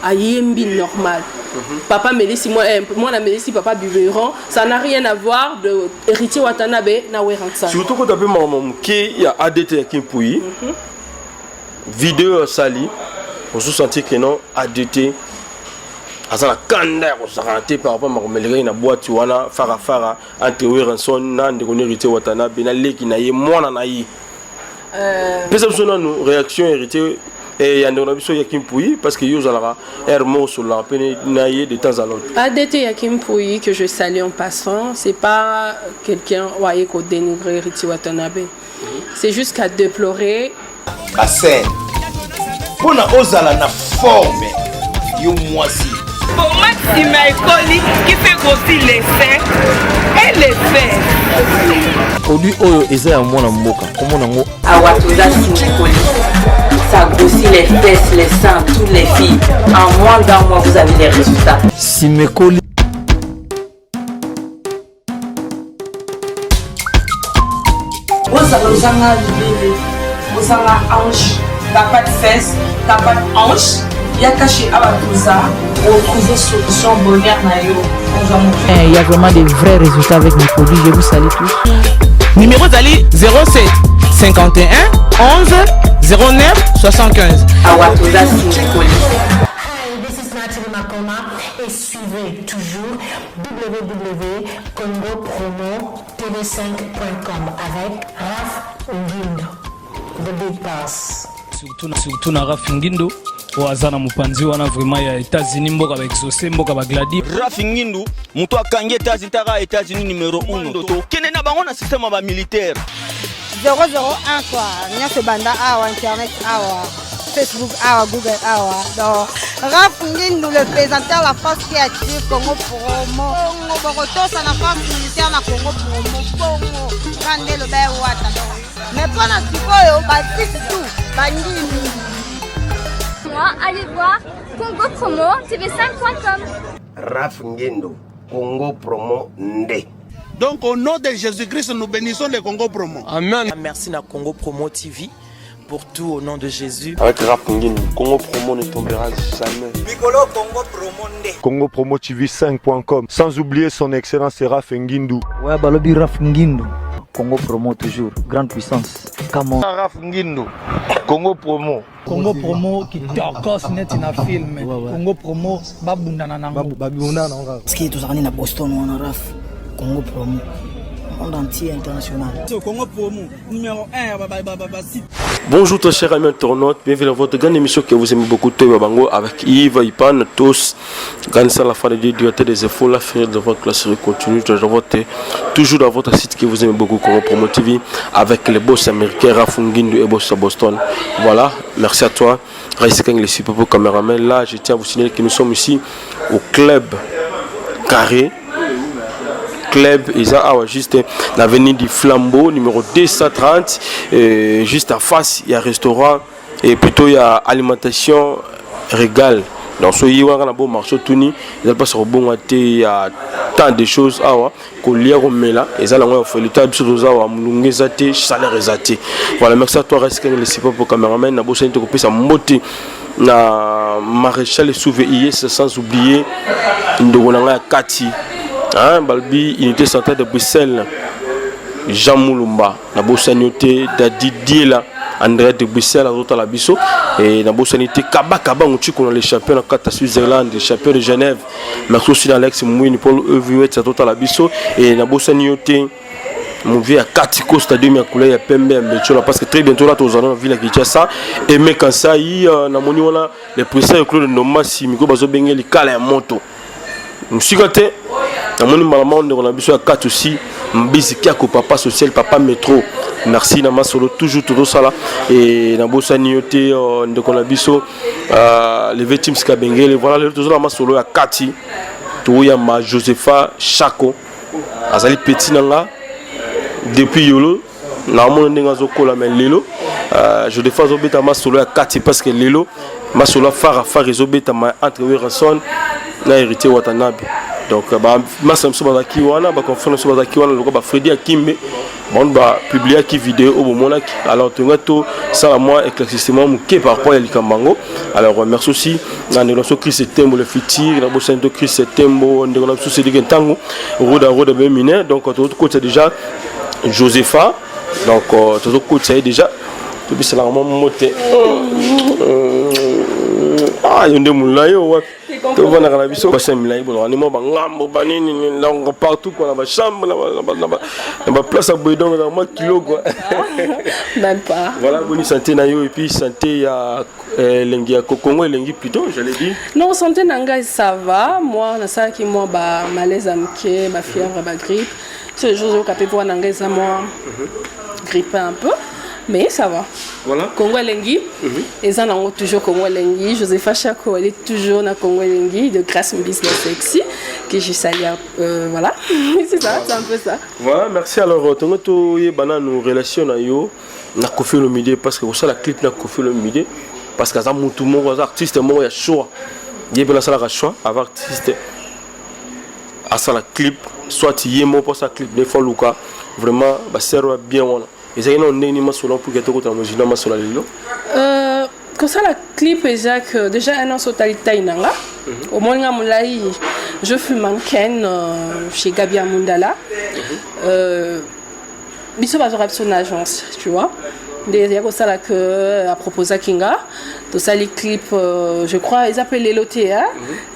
Ayembi normal. Papa melisi mwana melisi papa biberon, ça n'a rien à voir de Héritier Watanabe na Werrason. Surtout kota mpe makambo moke ya ADT ya Kimpuyi. Video asali, ozosentir que non, ADT aza na kanda ya kosakana te par rapport makambo elekaki na boîte wana farafara entre Werrason na ndeko na Héritier Watanabe na leki na ye, mwana na ye. Pesa biso nanu réaction Héritier ya ndeko na biso ya Kimpuyi, parce que yo ozalaka aire moko, osololaka mpe na ye de temps à l'autre. ADT Yakim Pouyi, que je salue en passant, c'est pas quelqu'un oyo ko dénigrer Héritier Watanabe. C'est juste qu'à déplorer. Bassin mpona ozala na forme, yo mwasi. Pommade nsima ekoli qui fait grossir les seins et les fesses. Produit oyo eza ya mwana mboka, komona yango. Awa toza simikoli, ça grossit les fesses, les seins, toutes les filles. En moins d'un mois, vous avez les résultats. Simekoli. Ozala ozanga libele, ozanga hanche, t'as pas de fesses, t'as pas de hanche, yaka chez Awa Toza, retrouver solution bonheur na yo. Ozwa motu. Il y a vraiment des vrais résultats avec mes produits. Je vous salue tous. Numéro ezali 07 51 11 09 75. Awa toza simikoli. Hi, this is Natalie Makoma et suivez toujours www.congopromo-tv5.com avec Raf Ngindo, the big boss. Surtout na Raf Ngindo oyo aza na mopanzi wana vraiment ya États-Unis, mboka baexaucé, mboka bagladi. Raf Ngindu, moto akangi États-Unis, taka États-Unis numéro 1, tokende na bango na système ya bamilitaire. 001 quoi, nyonso ebanda awa, internet awa, Facebook awa, Google awa. Donc Raf Ngindu le présenteur, la force qui active Congo Promo. Bongo bokotosa na force militaire na Congo Promo. Bongo nga nde loba ewata. Donc mais mpona sikoyo basite tout bandimi. Moi, allez voir Congo Promo TV5.com. Raf Ngendo, Congo Promo nde. Donc au nom de Jésus-Christ, nous bénissons le Congo Promo. Amen. Merci na Congo Promo TV pour tout, au nom de Jésus. Avec Raf Ngindu, Congo Promo ne tombera jamais. Mikolo Congo Promo nde. Congo Promo TV 5.com. Sans oublier son excellence Raf Ngindu. Ouais, balobi Raf Ngindu. Congo Promo toujours, grande puissance. Come on. Raf Ngindu, Congo Promo. Congo Promo kitokos neti na film. Congo Promo babundana nango. Babundana nango kaka. Parce que tozalaka nde na Boston wana Raf, Congo Promo. Monde entier, international. Congo Promo numéro 1 ya basite. Bonjour très chers amis internautes, bienvenue dans votre grande émission que vous aimez beaucoup, Toyo Bango avec Yves Ipan, tous, grande salle la fin de Dieu, directeur des infos, la fin de votre classe continue dans votre, toujours dans votre site que vous aimez beaucoup, Congo Promo TV, avec les boss américains, Raf Ngindu et boss à Boston. Voilà, merci à toi, Raïs Kang, le super beau caméraman. Là, je tiens à vous signaler que nous sommes ici au club Carré. Club eza awa juste l'avenue du Flambeau numéro 230, juste en face il y a restaurant et plutôt il y a alimentation régale. Donc so yi wana na bon marché tuni eza pas kobonga te, il y a tant de choses awa, kolia, komela eza nango ya felita. Biso toza awa, molungu eza te, salaire eza te. Voilà, merci à toi Raïs Keng, le super pour cameraman. Na bosani te kopesa mbote na maréchal Souve IS, sans oublier ndeko na ngai ya kati, hein, balobi unité centrale de Bruxelles, Jean Moulumba. Nabosani yo te, Dadi Diela Andrea de Bruxelles azotala biso. E nabosani te Kabakaba Ngutiko na le champion na kati ya Switzerland, le champion de Genève. Merci aussi na Alex Mwini Paul Evuet azotala biso. E nabosani yo te, mon vieux ya kati Costa stadium ya couleur ya pembe ya Metiola, parce que très bientôt là tozala na ville ya Kinshasa. Aimé Kansai, namoni wana le président ya Claude Ndomasi miko bazobenge likala ya moto mosika te. Namoni mbala moko ndeko na biso ya kati aussi, Mbisi Kiako, papa social, papa métro. Merci na masolo toujours tozosala. E nabosani yo te, ndeko na biso leve Teams Kabengele. Voilà, lelo tozala masolo ya kati, toyamba Josepha Chako, azali petit na nga depuis Yolo. Naomona ndenge azokola, mais lelo Josepha azobeta masolo ya kati, parce que lelo masolo ya fara fara ezobetama entre Werrason na Héritier Watanabe. Donc bamasa biso bazalaki wana, baconfrère na biso bazalaki wana lokola bafredi Akimbe, bango bapubliaki video oyo bomonaki. Alors tonga tosala mwa éclaircissement moke par rapport ya likambo yango. Alors merci aussi na ndeko na biso Chris Tembo le futur, na bosani to Chris Tembo, ndeko na biso Cédric Ntango Roda Roda Bemine. Donc tozokotisa déjà Josepha, donc tozokotisa ye déjà, tobisalaka mwa mote. Ah, yo nde molai oyo wapi? Tovandaka na biso basi ya milai, bolaka nde mwa bangambo banini, donc partout quoi, na bachambre, na baplace ya boye, donc na mwa kilo quoi. Même pas. Voilà, boni santé na yo et puis santé ya elengi ya Congo, elengi plutôt j'allais dire? Non, santé na ngai ça va. Moi nasalaki mwa ba malaise ya moke, bafièvre, bagrippe. Ce jour oyoka mpe voix na ngai eza mwa grippé un peu, mais ça va. Voilà. Congo Elengi, eza nango toujours Congo Elengi. Josepha Chako, elle est toujours na Congo Elengi de Grâce Business Sexy que je salue. Voilà, c'est ça, c'est un peu ça. Voilà, merci. Alors tongo toyeba nanu relation na yo na Koffi Olomide, parce que kosala clip na Koffi Olomide, parce que aza mutu moko, aza artiste moko ya choix, ye mpe nasalaka choix ava artiste asala clip, soit ye moko asala clip des fois luka vraiment basere ya bien wana. Ezalaki nano ndenge nini masolo mpo ke tokotana mozina masolo ya lelo? Kosala clip eza que déjà un an so otali taille na nga, omoni nga molai. Je fus mannequin chez Gabi Amundala. Biso bazwaka biso na agence, tu vois, nde eya kosala que aproposaki nga tosali clip. Je crois eza mpe lelo te,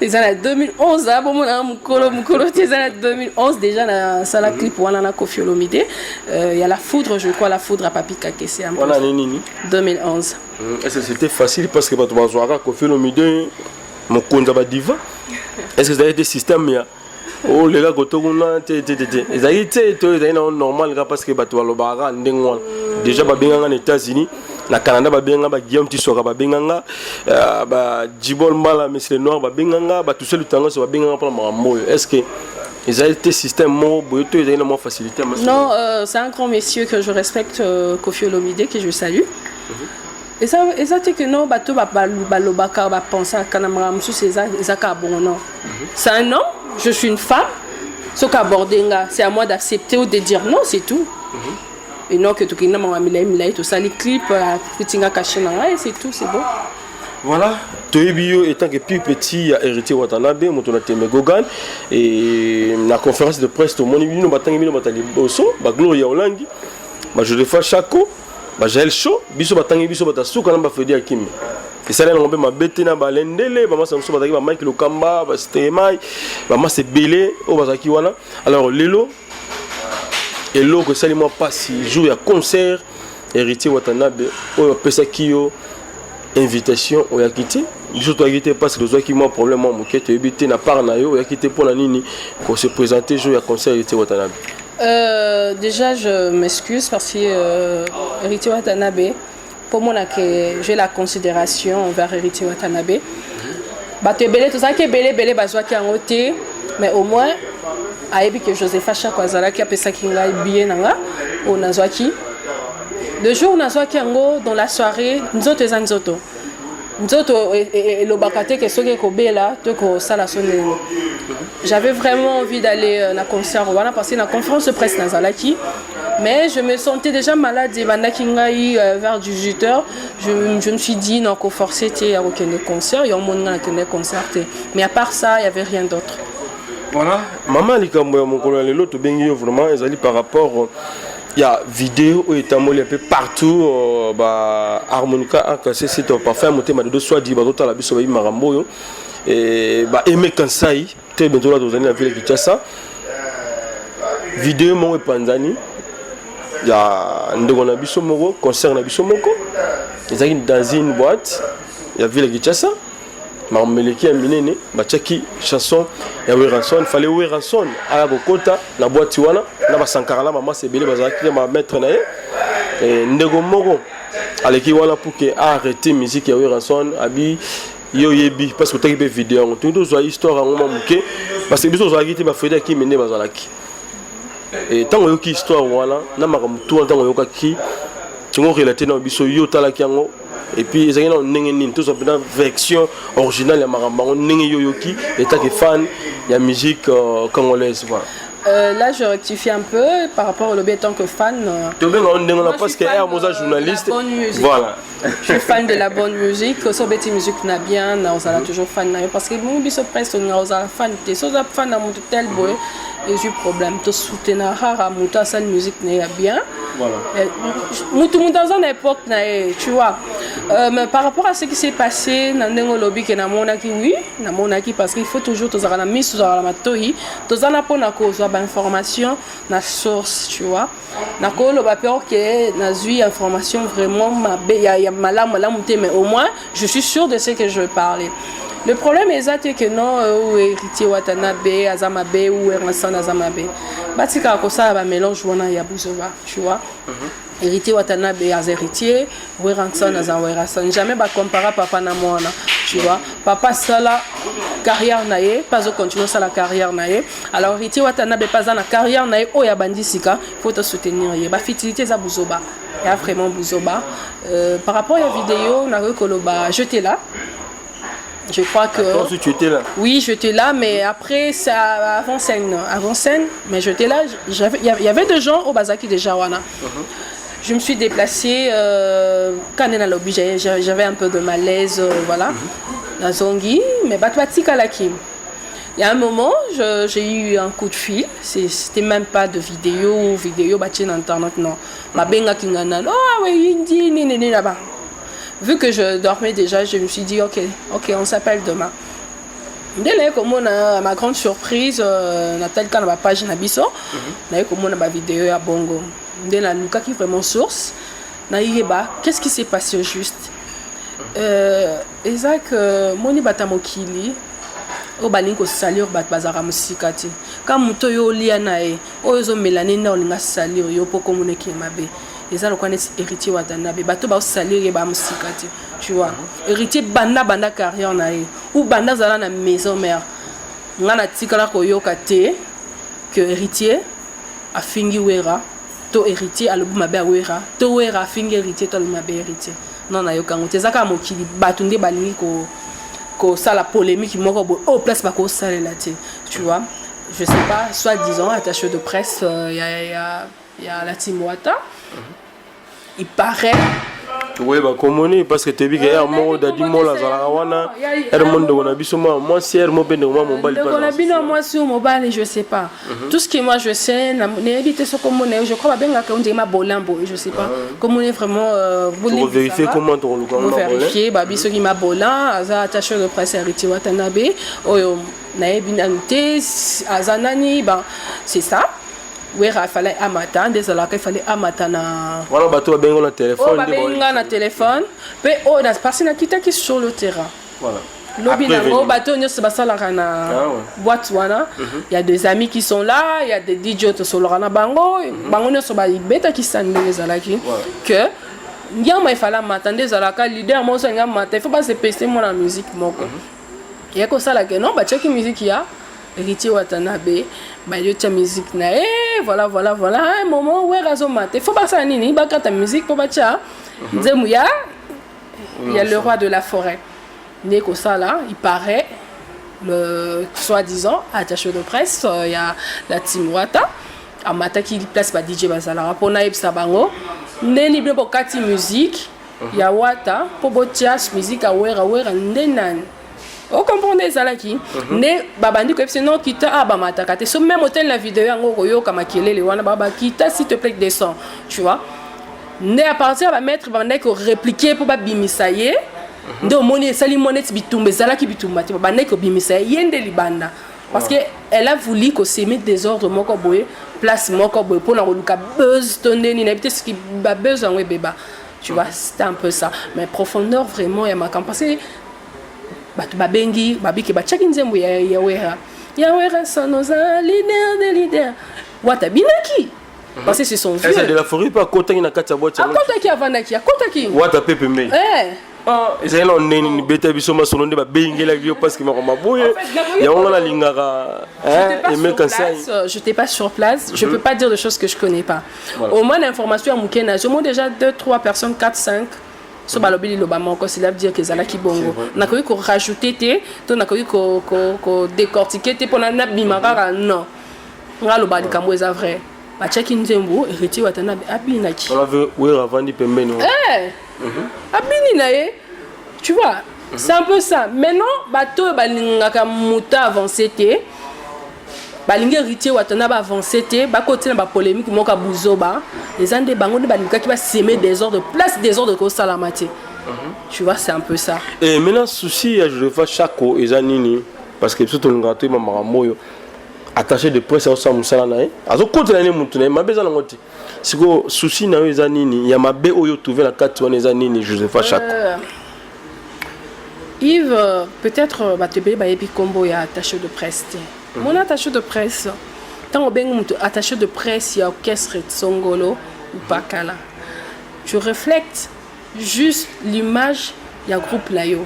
eza na 2011. Bomonaka mokolo mokolo te, eza na 2011 déjà nasala clip wana na Koffi Olomide, ya La Foudre, je crois, La Foudre à Papi Kakese. Wana nini? 2011. Est-ce que c'était facile? Parce que bato bazwaka Koffi Olomide mokonzi ya badiva. Est ce que ezalaki te système ya olela koto kuna te te te te, ezalaki te to ezalaki nango normal kaka? Parce que bato balobaka ndenge wana déjà, babenganga na États-Unis, na Canada, babenganga ba Guillaume Tisoka, babenganga ba Jibol Mbala, Monsieur Noir, babenganga batuse lutanga nyonso, babenganga mpona makambo oyo. Est ce que ezali te système moko boye to ezali na mwa facilité? Non, c'est un grand monsieur que je respecte, Koffi Olomide, que je salue. Eza te que non, bato balobaka, bapensaka na makambo mosusu, eza kaka bongo. Non, c'est un homme, je suis une femme. Soki aborde nga, c'est à moi d'accepter ou de dire non, c'est tout. Et non que tokende na makambo milai milai. Tosali clip, afuti nga cachet na ngai, c'est tout, c'est bon. Voilà, toyebi yo étant que plus petit ya Héritier Watanabe, moto na teme Gogan. Et na conférence de presse tomoni bino batangi bino bato ya liboso, bagloria Olangi, bajosepha Chako, bajael Show. Biso batangi biso bato ya suka na bafredi Akimi. Esali yango mpe mabe te na balendele bamasa mosusu bazalaki, bamike Lokamba, bastemai, bamasa ebele oyo bazalaki wana. Alors lelo eloko esali mwa mpasi, jour ya concert Héritier Watanabe oyo apesaki yo invitation, oyaki te. Biso toyaki te parce que tozwaki mwa problème mwa moke, toyebi te na part na yo oyaki te mpona nini kose présenter jour ya concert Héritier Watanabe? Déjà, je m'excuse parce que Héritier Watanabe, pour moi, que j'ai la considération envers Héritier Watanabe. Bato ebele tozalaki ebele ebele bazwaki yango te, mais au moins ayebi ke Josepha Chako azalaki, apesaki ngai billet na nga oyo nazwaki. Le jour nazwaki yango dans la soirée, nzoto eza nzoto, nzoto elobaka te ke soki ekobela to ekosala so ndenge. J'avais vraiment envie d'aller na concert wana parce que na conférence de presse nazalaki, mais je me sentais déjà malade. Ebandaki ngai vers 18 heures. Je me suis dit non, koforcer te ya kokende concert. Yo omoni nga nakende concert te, mais à part ça, il y avait rien d'autre. Voilà, mama, likambo ya mokolo ya lelo tobengi yo vraiment ezali par rapport ya vidéo oyo etamboli un peu partout, ba harmonica akase, c'est parfait motema dodo swadi bazotala biso, bayebi makambo oyo. Ba Aime Kansai te, bientôt la tozali na ville ya Kinshasa. Vidéo moko epanzani ya ndeko na biso moko, concert na biso moko ezalaki dans une boîte ya ville ya Kinshasa. Makambo eleki ya minene, batiaki chanson ya Werrason. Fallait Werrason aya kokota na boîte wana na basankara na bamasa ebele bazalaki na bamaître na ye. Ndeko moko aleki wana pour ke aarrêter musique ya Werrason. Abi yo oyebi parce que otaki mpe video yango. Toki tozwa histoire yango mwa moke parce que biso tozalaki te, bafredi Akimi nde bazalaki. Ntango oyoki histoire wana na makambo tu wana, ntango oyokaki, tongo relate na biso, yo otalaki yango. Et puis ezalaki nano ndenge nini? Tozwa mpenza version originale ya makambo yango ndenge yo oyoki etake fan ya musique congolaise, voilà. Là, je rectifie un peu par rapport au lobby en tant que fan. Tobenga ngo ndenge wana Moi, je parce suis que fan r moza de la journaliste. bonne musique. Voilà. Je suis fan de la bonne musique. Sobeti musique na bien, na ozala toujours fan na yo parce que nous biso presque on ozala fan te. So za fan na mutu tel boy et j'ai problème to soutenir rara mutu asala musique na ya bien. Voilà. Mutu mutu aza na époque na ye, tu vois. Mais par rapport à ce qui s'est passé na ndenge olobi ke namonaki, oui, namonaki, parce qu'il faut toujours tozalaka na miso, tozalaka na matoi, toza na mpona kozwa bainformation na source, tu vois. Nakoloba mpe ok, nazwi information vraiment mabe ya malamu malamu te, mais au moins je suis sûre de ce que je veux parler. Le problème eza te que non, ou Héritier Watanabe aza mabe ou Werrason aza mabe. Batikaka kosala bamélange wana ya buzoba, tu vois. Héritier Watanabe aza héritier, Werrason aza Werrason. Jamais bacompara papa na mwana, tu vois. Papa asala carrière na ye mpe azocontinue osala carrière na ye. Alors Héritier Watanabe mpe aza na carrière na ye oyo abandi sika, faut tosoutenir ye. Bafutilité eza buzoba, ya vraiment buzoba. Par rapport ya vidéo, nakoki koloba, j'étais là, je crois que Toi aussi, tu étais là? Oui, j'étais là, mais après, ça, avant scène, avant scène, mais j'étais là, il y avait des gens oyo bazaki déjà wana. Je me suis déplacée, quand on est dans lobby, j'avais un peu de malaise, voilà. Nazongi, mais bato batikalaki. Il y a un moment, j'ai eu un coup de fil. C'était même pas de vidéo ou vidéo batie na internet, non. Babengaki nga nano, oh oui, indi, nini, nini, là-bas. Vu que je dormais déjà, je me suis dit, ok, on s'appelle demain. Nde naye komona, ma grande surprise, natalika na bapage na biso, naye komona bavideo ya bongo. Nde nalukaki vraiment source, nayeba qu'est-ce qui s'est passé au juste. Eza que moni bato ya mokili oyo balingi kosalir bato bazalaka mosika te. Ka moto oyo olia na ye, oyo ozomela nini, na olinga salir yo mpo komona ekee mabe. Eza lokwa neti Héritier Watanabe, bato baosalir ye baa mosika te, tu vois. Héritier banda banda carrière na ye ou banda azala na maison mère, nga natikala koyoka te que Héritier afingi Wera to Héritier alobi mabe ya Wera to Wera afingi Héritier to alobi mabe ya Héritier. Non, nayoka yango te. Eza kaka mokili, bato nde balingi kosala polémique moko boye oyo place bakosalela te, tu vois. Je sais pas, soit disant attaché de presse, ya la team Wata, il paraît. Tokoyeba komoni parce que toyebi ke ere moko Dadi Mola azalaka wana, ere mo ndeko na biso mwa mwasi, ere mo mpe ndeko mwa mobali mpe ndeko na azalaka. Bino ya mwasi ou mobali, je sais pas. Tout ce que moi je sais, nayebi te soki omona ye, je crois babengaka ondenge mabolambo, je sais pas komona vraiment. Tokovérifie comment tokoluka ngo mabolin. Vérifie babi soki Mabolin aza attaché de presse ya Héritier Watanabe oyo nayebi nanu te aza nani. Ben, c'est ça, Wera afallait amata, nde ezalaka efallait amata na Wana bato babengi na oyo telefone nde babengi nga na telefone mpe oyo parce nakitaki sur le terrain. Voilà. Lobi Après nango venir. Bato nyonso basalaka na Ah ouais. boîte wana, il y a des amis qui sont là, il y a des DJ tosololaka na bango, bango nyonso babetaki sani ndenge ezalaki que ngiama efallait amata, nde ezalaka leader moko alingi amata, il faut basepese mwana musique moko ye kosala ke non, batiaki musique ya Héritier Watanabe, bayotia musique na ye, voilà, voilà, voilà. Un moment Wera azomata, il faut basala nini? Bakata musique mpo batia nzembo ya le roi de la forêt. Nde kosala, il paraît, le soi-disant attaché de presse ya la team Wata amataki place ba DJ bazalaka mpona ayebisa bango ndeni bino bokati musique ya Wata mpo botia musique ya Wera. Wera nde nani? Ocomprendre, ezalaki nde babandi koyebisa non, kita a bamataka te. So même otali na video yango, okoyoka makelele wana, babakita, s'il te plaît, descend, tu vois. Nde à partir ya bamaître babandaki korépliquer mpo babimisa ye. Nde omoni esali mwa neti bitumba, ezalaki bitumba te, babandaki kobimisa ye, ye nde libanda, parce que elle a voulu kosemer désordre moko boye, place moko boye, mpona koluka buzz to nde nini, nayebi te soki babuzz yango ebeba, tu vois. C'était un peu ça, mais profondeur vraiment ya makambo, parce que bato babengi babiki batiaki nzembo ya Wera, ya Wera sanoza leader de leader, Wata binaki parce que c'est son Eza de vieux. la forêt mpe akotaki na kati ya boîte yango? Akotaki, avandaki, akotaki. Wata mpe pembeni? Eh. Ezali na ndenge nini? Beta biso masolo nde babengelaki yo parce que makambo boye yango nga nalingaka. J'étais pas Aimé sur Kasai. place, j'étais pas sur place, je peux pas dire de choses que je connais pas. Voilà. Au moins l'information à Moukena, au moins déjà 2, 3 personnes, 4, 5. So balobi liloba moko, cela veut dire que ezalaki bongo. Nakoki korajouter te to nakoki kodécortiquer te mpona nabima kaka. Non, nga aloba likambo eza vrai. Batiaki nzembo, Héritier Watanabe abinaki. Wera avandi pembeni. Eh, abini na ye, tu vois, c'est un peu ça. Maintenant, bato oyo balingaka moto avance te, balingi Héritier Watanabe avance te, bakotina bapolémique moko ya buzoba. Eza nde bango nde balingaki basemer désordre place désordre kosalama te, tu vois, c'est un peu ça. Et maintenant, souci ya Josepha Chako eza nini? Parce que biso tolingaka toyeba makambo oyo. Attaché de presse azosala mosala na ye, azokotela nde motu na ye, mabe eza nango te. Sikoyo souci na yo eza nini ya mabe oyo trouve na kati wana? Eza nini, Josepha Chako? Yves, peut-être bato ebele bayebi nkombo ya attaché de presse te. Mona, attaché de presse, ntango obengi moto attaché de presse ya orchestre songolo ou pakala, tu reflètes juste l'image ya groupe na yo.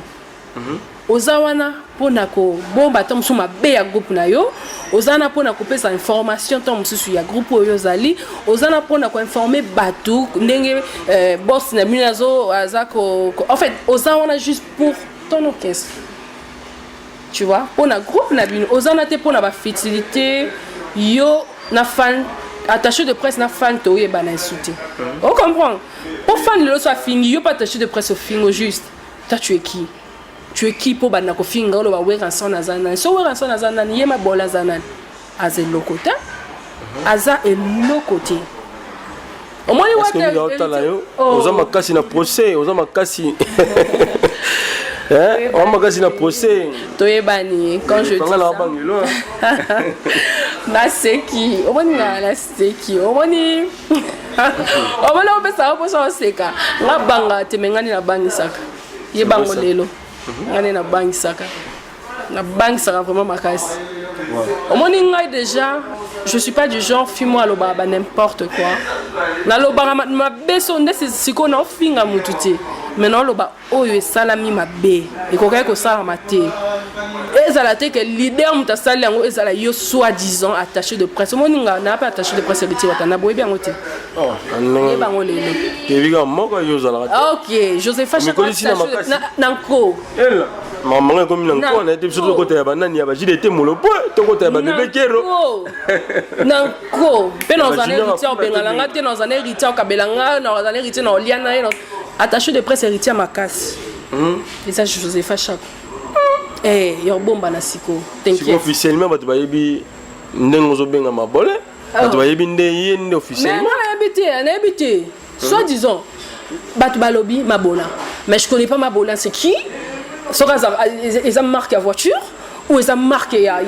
Oza wana mpona kobomba to mosusu mabe ya groupe na yo, oza wana mpona kopesa information to mosusu ya groupe oyo ozali, oza wana mpona koinformer bato ndenge boss na bino azo aza en fait, oza wana juste pour ton orchestre, tu vois, mpona groupe na bino. Oza wana te mpona bafutilité. Yo na fan, attaché de presse na fan, toyebana esu te, ocomprendre? Po fan lelo so afingi yo mpe attaché de presse ofingo juste, toi tu es qui? Tu es qui mpo banda kofinga, oloba Werrason aza nani? So Werrason aza nani? Ye mabola aza nani? Aza eloko te, aza eloko te. Omoni? Otala yo, oza makasi na procès, oza makasi, oza makasi na procès. Toyebani. Quand je dis ça, naseki. Omoni nga naseki, omoni, omoni opesaka mposa oseka. Nga banga te, me nga nde nabangisaka ye bango lelo. Nga nde nabangisaka, nabangisaka vraiment makasi. Omoni ngai déjà, je suis pas du genre fille mo alobaka ba n'importe quoi. Nalobaka mabe so nde sikoyo naofinga mutu te, mais naoloba oyo esalami mabe, ekokaki kosalama te. Ezala te ke leader moto asali yango, ezala yo soi disant attaché de presse. Omoni nga naa mpe attaché de presse Héritier Watana, boyebi yango te, yeba yango lelo. Toyebi moko yo ozalaka. Ok, Josepha na nko. Makambo ekomi na nko na ye te. Biso tokota ya banani, ya bajide te, molo po tokota ya babebe kero. Na nko mpe naza na Héritier, obengana nga te. Naza na Héritier, okabela nga. Naza na Héritier, na olia na ye. Attaché de presse Héritier makasi eza Josepha Chako ya obomba na siko. T'inquiète, officiellement bato bayebi ndenge ozobenga mabole, bato bayebi nde ye nde officiellement. Nayebi te, nayebi te. Soit disant bato balobi mabola, mais je connais pas mabola, c'est qui? Soki eza marque ya voiture ou eza marque ya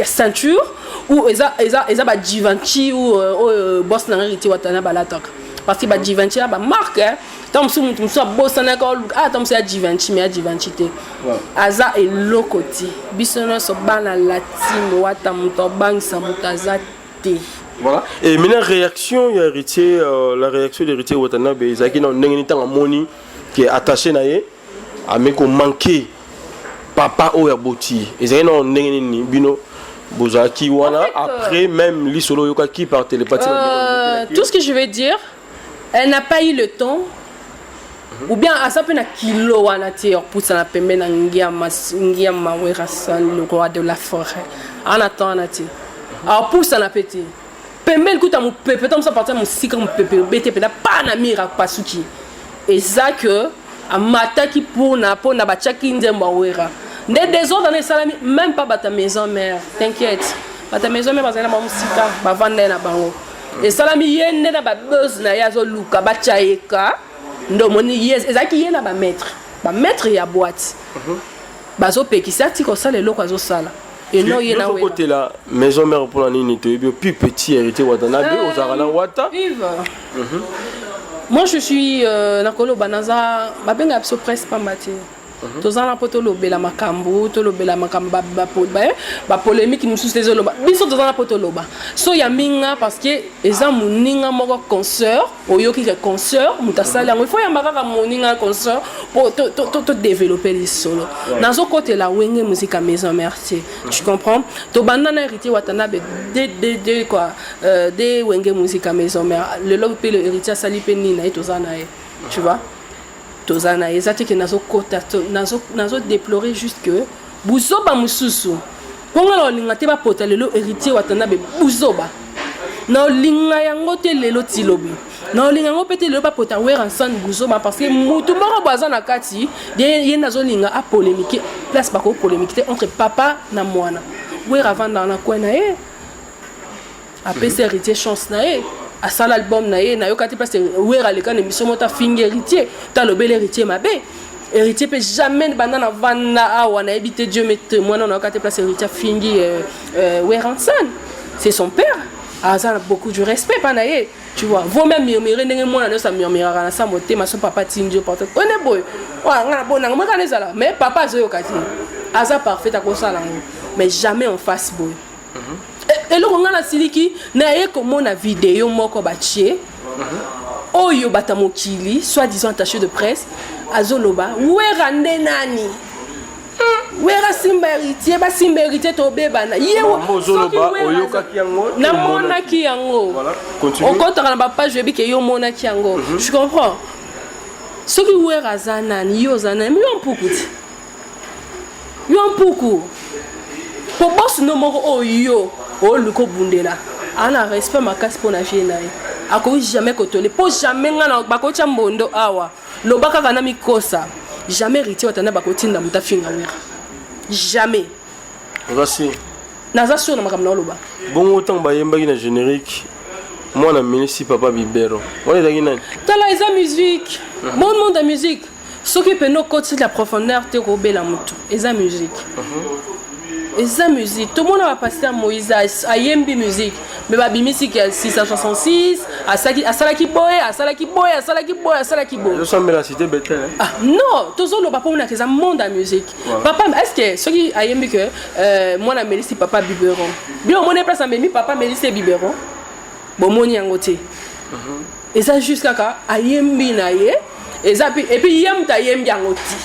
ceinture ou eza baGivenchy ou oyo boss na nga Héritier Watana balataka, parce que baGivenchy ya bamarque, ntango mosusu motu mosusu abosanaka oluka ata mosusu ya Givenchy, mais ya Givenchy te, aza eloko te. Biso nyonso bana latime wata, moto abangisa moto aza te. Voilà. Et maintenant, réaction ya Héritier, la réaction d'Héritier Watanabe ezalaki na ndenge nini ntango amoni ke attaché na ye ame komanquer papa oyo aboti? Ezalaki na ndenge nini bino bozalaki wana après même lisolo oyokaki par télépathie? Tout ce que je vais dire, elle n'a pas eu le temps ou bien aza mpe na kilo wana te opusana pembe na ngiama ngiama Werrason, le roi de la forêt. Ana temps wana te, apusana mpe te pembeni kuta mopepe to mosu apartir mosika, mopepe obete mpenza pa na mire apasuki. Eza ke amataki mpona batiaki nzembo awera nde désordre wana esalami. Même pas bato ya maison mère, t'inquiète, bato ya maison mère bazali na bango mosika, bavanda ye na bango. Esalami ye nde na babuse na ye, azoluka batya ye ka nde omoni ye ezalaki ye na bamaître, bamaître ya boîte bazopekisa atika kosala eloko azosala eno ye na Wera. Okotela maison mère mpona nini? Toyebi yo plus petit Héritier Watanabe, ozalaka na Wata. Yves, moi je suis nakoloba naza babengaka biso presse pamba te. Toza na mpo tolobela makambo, tolobela makambo bapolémique mosusu te. Ezoloba biso toza na mpo toloba so ya minga, parce que eza moninga moko consœur. Oyoki ke consœur moto asali yango, il faut yamba kaka moninga consœur mpo todévelopper lisolo. Nazokotela Wenge Musique ya maison mère te, tu comprends? Tobanda na Héritier Watanabe de quoi, de Wenge Musique ya maison mère. Lelo mpe le Héritier asali mpe nini na ye, toza na ye, tu vois. Toza na ye, eza te ke nazokota, nazo déplorer juste que buzoba mosusu, mpo nga na olinga te bapota lelo Héritier Watanabe. Buzoba na olinga yango te lelo ti lobi, na olinga yango mpe te lelo bapota Werrason buzoba, parce que mutu moko bo aza na kati ye nde azolinga apolémique place bakopolémique te entre papa na mwana. Wera avandaka na coin na ye, apesi Héritier chance na ye, asala album na ye. Nayoka te place Wera aleka na émission moko afingi Héritier, talobeli Héritier mabe. Héritier mpe jamais, banda na vanda awa, nayebi te, Dieu me témoin, nayoka te place Héritier afingi Werrason. C'est son père, aza na beaucoup du respect mpa na ye, tu vois. Vaut même murmurer ndenge mwana nyonso amurmuraka na sa motema. So papa tindi yo porte one boye, nga na bonanga mokana ezala, mais papa azoyoka te, aza parfait, akosala yango, mais jamais en face boye. Eloko ngai nasiliki, naye komona video moko batie oyo bato ya mokili, soit disant attaché de presse, azoloba Wera nde nani, Wera simba Héritier, basimba Héritier, tobebana ye. Namonaki yango, okɔtaka na bapage, oyebi ke yo omonaki yango, je comprends. Soki Wera aza nani, yo oza nani? Yo mpuku ti, yo mpuku, po bosi no moko oyo yo oluka obundela, ana respect makasi mpo na vie na ye, akoki jamais kotole mpo jamais nga bakotya mbondo awa. Loba kaka na mikosa, jamais Héritier Watanda bakotinda moto afinga Wera, jamais. Oza si? Naza sûr na makambo na oloba. Bongo ntango bayembaki na générique mwana melesi papa bibero wana, ezalaki nani? Tala, eza musique, bon monde ya musique. Soki pene okoti la profondeur te, kobela motu. Eza musique, eza musique. Tomona bapasteur Moïse ayembi musique, mais babimisi ke 666 asalaki boye, asalaki boye, asalaki boye, asalaki boye. Ozosambela cité Betel? Ah non, tozoloba mpo monaka eza monde ya musique. Papa, est ce que soki ayembi ke mwana amelisi papa biberon, bino omoni place amemi papa amelisi ye biberon? Bomoni yango te. Eza juste kaka ayembi na ye, eza et puis ye moto ayembi yango ti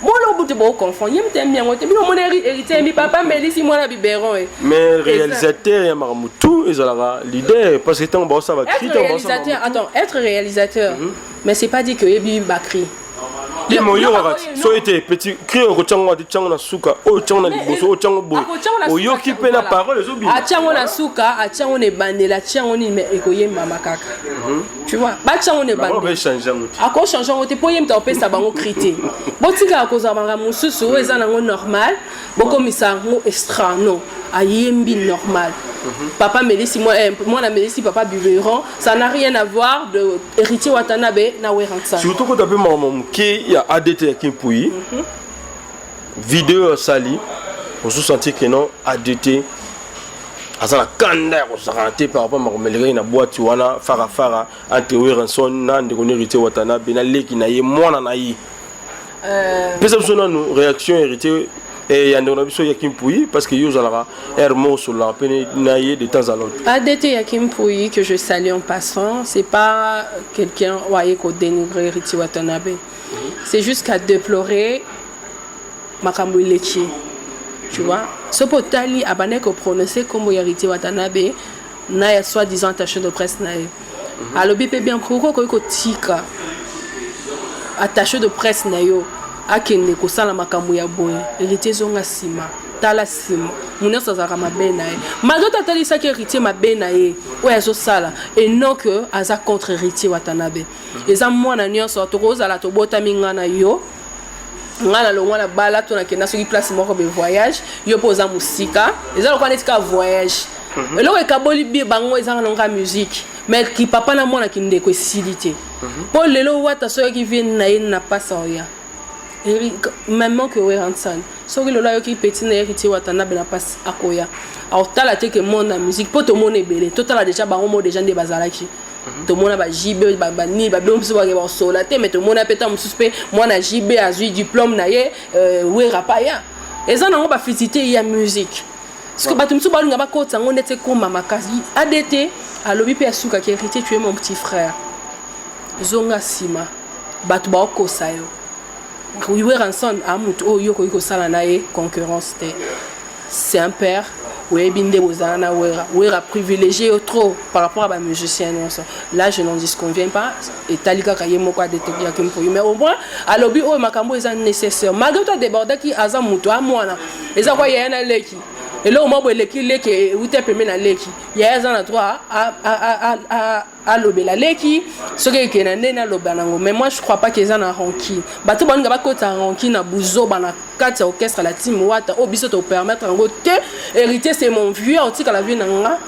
mwana obutu boconfond, ye moto ayembi yango te. Bino omoni Héritier ayembi papa melisi mwana biberon e? Mais réalisateur ya makambo tout ezalaka leader, parce que ntango baosala bacri, être réalisateur, attends, être réalisateur, mais c'est pas dit que oyebi bacri. Ye mo oyokaka so ete petit cri okotiango ate tiango na suka oyo, tiango na liboso oyo, tiango boye, oyoki mpe na parole ezobima. Atiango na suka, atiango na ebandeli, atiango nini, mais ekoyembama kaka, tu vois. Batiango na ebandeli, akochange yango te, mpo ye moto akopesa bango cri te. Botikaka kozwa makambo mosusu oyo eza nango normal, bokomisa yango extra. Non, ayembi normal, papa melisi mwana melisi papa biberon, ça n'a rien à voir de Héritier Watanabe na Werrason. Surtout kota mpe makambo moke ya ADT ya Kimpui, video asali, ozosentir ke non, ADT aza na kanda ya kosakana te par rapport makambo elekaki na boîte wana farafara entre Werrason na ndeko na Héritier Watanabe na leki na ye, mwana na ye. Pesa biso nanu réaction Héritier ya ndeko na biso ya Kimpui, parce que yo ozalaka aire moko, osololaka mpe na ye de temps à l'autre. ADT ya Kimpui, que je salue en passant, c'est pas quelqu'un oyo kodénigrer Héritier Watanabe, c'est juste qu'à déplorer makambo eleki, tu vois. Soki otali, abandaki koprononce nkombo ya Héritier Watanabe na ya soi-disant attaché de presse na ye. Alobi mpe bien, pourquoi okoki kotika attaché de presse na yo akende kosala makambo ya boye? Héritier, ezonga nsima, tala nsima, mo nyonso azalaka mabe na ye, malgré to atalisaki Héritier mabe na ye oyo azosala, et non que aza contre Héritier Watanabe. Eza mwana nyonso, tokozala tobotami nga na yo, nga na longwa na bala to nakenda soki place moko be voyage, yo mpe oza mosika, eza lokola neti kaka voyage. Eloko ekaboli bi bango ezanga nango musique, mais ki papa na mwana kindeko esili te. Mpo lelo wata soki vie na ye na pasa oya même que Werrason, soki lelo ayoki petit na ye Héritier Watanabe na pasi, akoya aotala te ke monde na musique. Mpo tomona ebele, totala déjà bango mo déjà nde bazalaki, tomona ba JB, banini, babilo mosusu bake basola te, mais tomona mpe ta mosusu mpe mwana JB azwi diplôme na ye, Wera pa ya eza nango bafitité ya musique, parce que bato mosusu balinga bakotisa yango ndeti ekóma makasi. ADT alobi mpe asukaki: Héritier, tu es mon petit frère, zonga nsima, bato baokosa yo. Werrason a motu oyo yo okoki kosala na ye concurrence te, c'est un père. Oyebi nde bozala na Wera. Wera privilégié yo trop par rapport à ba musiciens nyonso. Là, je n'en disconviens pas. Etali kaka ye moko adétectaki mpoyi. Mais au moins, alobi oyo makambo eza nécessaire. Malgré tout adébordaki aza moto amwana. Eza kwa yaya na leki. Eloko moko boye eleki leki euti pembe na leki. Yaya aza na droit alobela leki soki ekende na ndenge aloba nango. Mais moi, je crois pas que eza na rancune. Bato baninga bakota rancune na buzoba na kati ya orchestre la team Wata oyo biso topermettre yango te. Héritier, c'est mon vieux, otikala vieux na nga.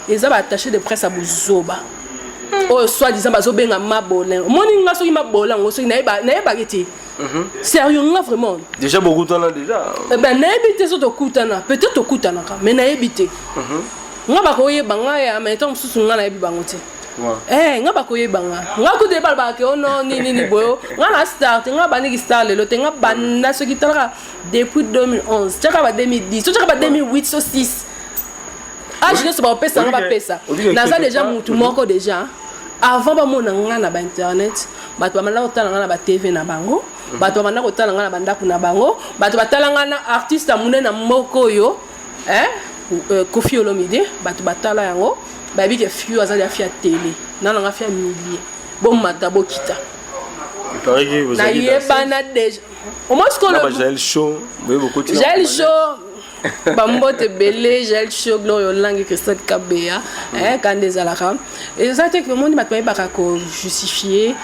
Eza baattaché de presse ya buzoba oyo soit disant bazobenga mabolin. Omoni nga soki mabolin yango soki nayebaki te. Sérieux, nga vraiment. Déjà bokutana déjà? Eh ben, nayebi te so tokutana. Peut-être tokutanaka, mais nayebi te. Nga bakoyeba nga ya, mais ntango mosusu nga nayebi bango te. Eh, nga bakoyeba nga. Nga kutu ebalobaka ke ono nini nini boyo. Nga na star te, nga bandiki star lelo te. Nga banda soki talaka depuis 2011, tiaka ba 2010, so tiaka ba 2008, so 6 age nyonso bakopesa nga, bapesa. Naza déjà mutu moko déjà avant bamona nga na bainternet. Bato bamanda kotala nga na batv na bango, bato bamanda kotala nga na bandako na bango, bato batala nga na artiste ya monene na mboka oyo, eh? Kofi Olomide. Bato batala yango, bayebi ke fio aza lia fi ya télé na nanga fi ya milie. Bomata bokita, nayebana déjà au moins. Jael Show. Jael Show, bambote ebele. Jael Show, Gloire Olangi, Christine Kabeya, kanda ezalaka eza te. Omoni, bato bayebaka kojustifie,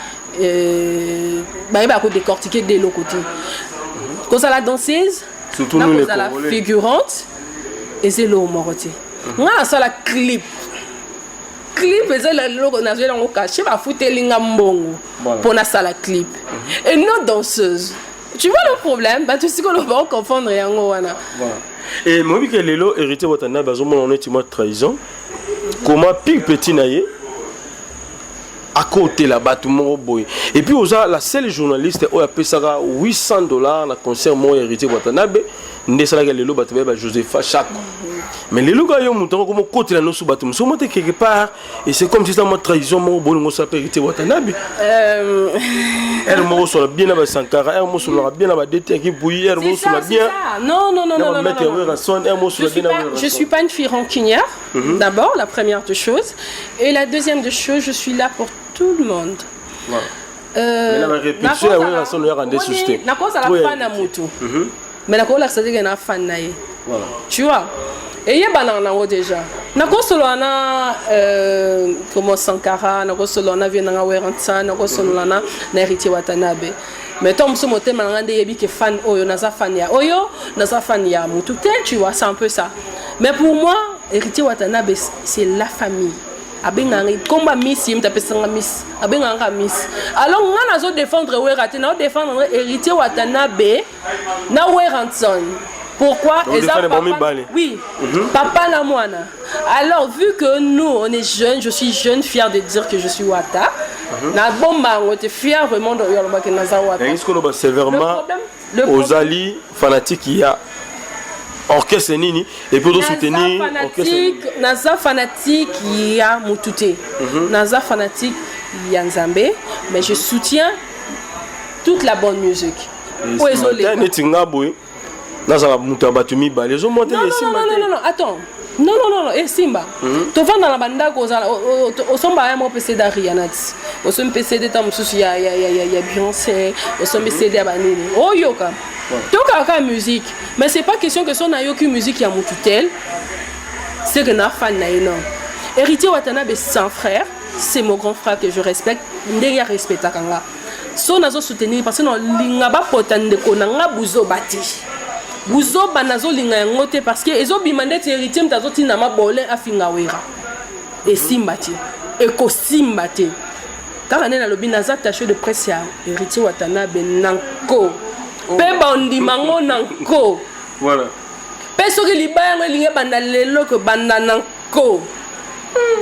bayebaka kodécortiquer de eloko te. Kozala danseuse na kozala figurante eza eloko moko te. Nga nasala clip. Clip eza eloko nazweli yango cachet, bafuteli nga mbongo mpo nasala clip et non danseuse. Tu vois le problème? Bato sikoyo baoconfondre yango wana. Et moyebi ke lelo Héritier Watanabe bazomona neti mwa trahison. Comment pire petit na ye akotela bato moko boye? Et puis oza la seule journaliste oyo apesaka 800 $ na concert moko ya Héritier Watanabe, nde esalaka lelo bato bayeba Josepha Chaque. Mais lelo kaka yo moto yango komokotela nyonso bato mosusu mo te quelque part, et c'est comme si ça mwa trahison moko bolingo osala mpe Héritier Watanabe. Ere moko osola bien na basankara, ere moko osolaka bien na badete yaki buyi, ere moko osola bien. Non, non, non, non, non, non. Werrason, ere moko osola bien na Je suis pas une fille rancunière, d'abord, la première des choses. Et la deuxième des choses, je suis là pour tout le monde. Voilà. Mais la répétition ya Werrason oyaka nde susu te. Nakozala fan na mutu, mais nakolakisa te ke na fan na ye. Tu vois, eyebanaka nango déjà. Nakosolola na comment, Sankara, nakosolola na vieux nanga Werrason, nakosolola na Héritier Watanabe. Mais ntango mosusu motema na nga nde eyebi ke fan oyo naza fan ya oyo, naza fan ya mutu te. Tu vois, c'est un peu ça. Mais pour moi, Héritier Watanabe, c'est la famille. Abengaka ngai komba miss, ye moto apesanga miss, abengaka nga miss. Alors nga nazodéfendre Wera te, nazodéfendre Héritier Watanabe na Werrason. Pourquoi? Eza papa, oui, papa na mwana. Alors vu que nous, on est jeunes, je suis jeune, fier de dire que je suis Wata. Na bomba yango te, fier vraiment de oyo alobaki naza Wata. Yangi sikoloba sévèrement, ozali fanatique ya orchestre nini et puis ozosoutenir? Fanatique, naza fanatique ya mutu te, naza fanatique ya Nzambe, mais je soutiens toute la bonne musique. Oyo ezoleka neti nga boye, nazala moto ya bato mibale, ezomwa te. Esimba te. Non, non, attends, non, non, non, non, esimba. Tovanda na bandako, ozala osomba ya moko mpe CD ya Rihanna ti osombi mpe CD ta mosusu ya Beyoncé, osombi CD ya banini, oyoka tokaka kaka musique. Mais c'est pas question que so nayoki musique ya motu tel, c'est que na fan na ye. Non, Héritier Watanabe, c'est un frère, c'est mon grand frère que je respecte ndenge arespectaka nga. So nazosoutenir parce que nalinga bapota ndeko na nga buzoba te. Buzoba nazolinga yango te, parce que ezobima ndeti Héritier moto azotinda mabole afinga Wera. Esimba te, ekosimba te. Kaka nde nalobi, naza attaché de presse ya Héritier Watanabe na nko mpe bandima ngo na nko. Mpe soki libaya yango elingi ebanda lelo, kobanda na nko,